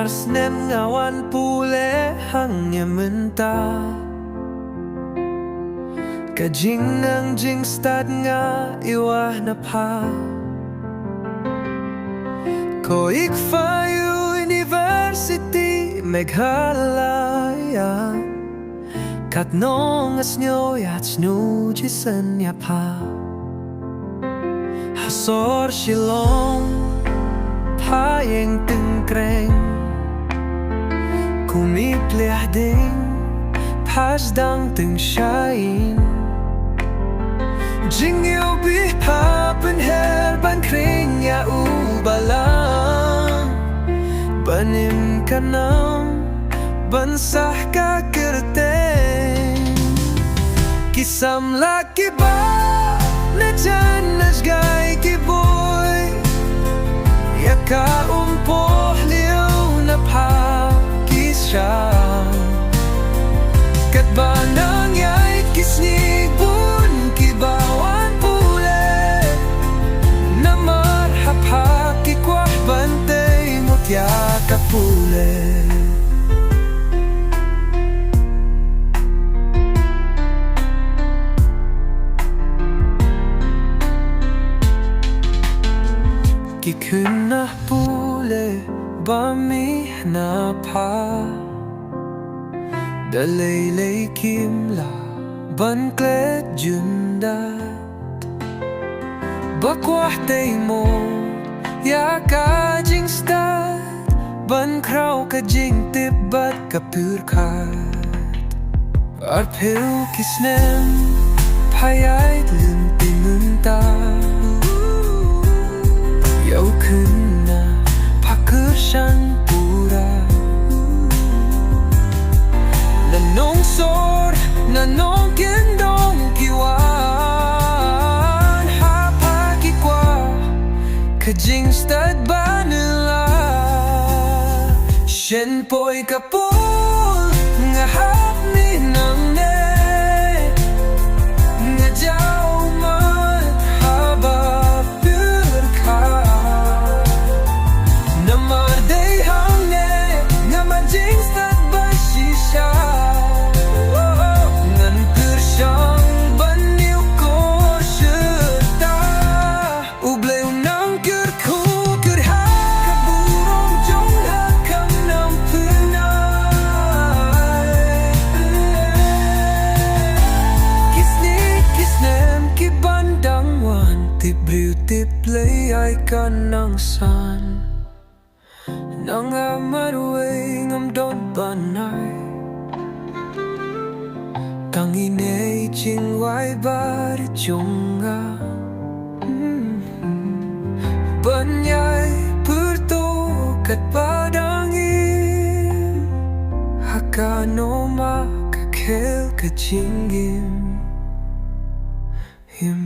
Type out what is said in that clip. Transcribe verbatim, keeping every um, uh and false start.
Ar snem nga wan pule hangne mynta. Ka jingnang jingstad nga i wah na pha. Ko ik pha University Meghalaya. Katno nga sngew ïa snu jisien ïa pha. Ha sor Shillong pha ïeng tyngkreng. Kum i pliah ding pha sdang tyngshaiñ. Jingïohi pha pynher ban khring ïa u balang. Ban im ka nam ban sah ka kyrteng. Ki samla kiba na jan na jngai ki boi ïa ka umpohliew na pha ki sha. Katba nang ïaid ki sngi bun kiba wan pule. Namar ha pha ki kwah ban tei mut ïa ka pule. Ki khynnah pule ba mih na pha. Da lei lei kim lah ban klet jyndat. Ba kwah tei mut ïa ka jingstad ban khraw ka jingtip bad ka pyrkhat. Arphew ki snem pha ïaid lynti mynta. Ïa u khynnah pha kyrshan pura. Na nongsor na nongkyndong ki wan ha pha ki kwah ka jingstad ban ïa la. Shen poi ka pul nga hap mih nangne. Nga jaw mat haba pyrkhat. Namar dei hangne nga mad jingstad ba shisha. Ngan pyrshang ban ïoh ko syrta. U Blei u nang kyrkhu kyrha ka burom jong nga kam nang pynai. Ki sngi ki snem ki ban dang wan, tip briew tip Blei ai ka nang san. Nang nga marwei ngam don ban ai. Tang ine i jingwai bad i jong nga. Hmm. Ban ïai pyrto katba dang im. Ha kano ma ka khel ka jingim. Im.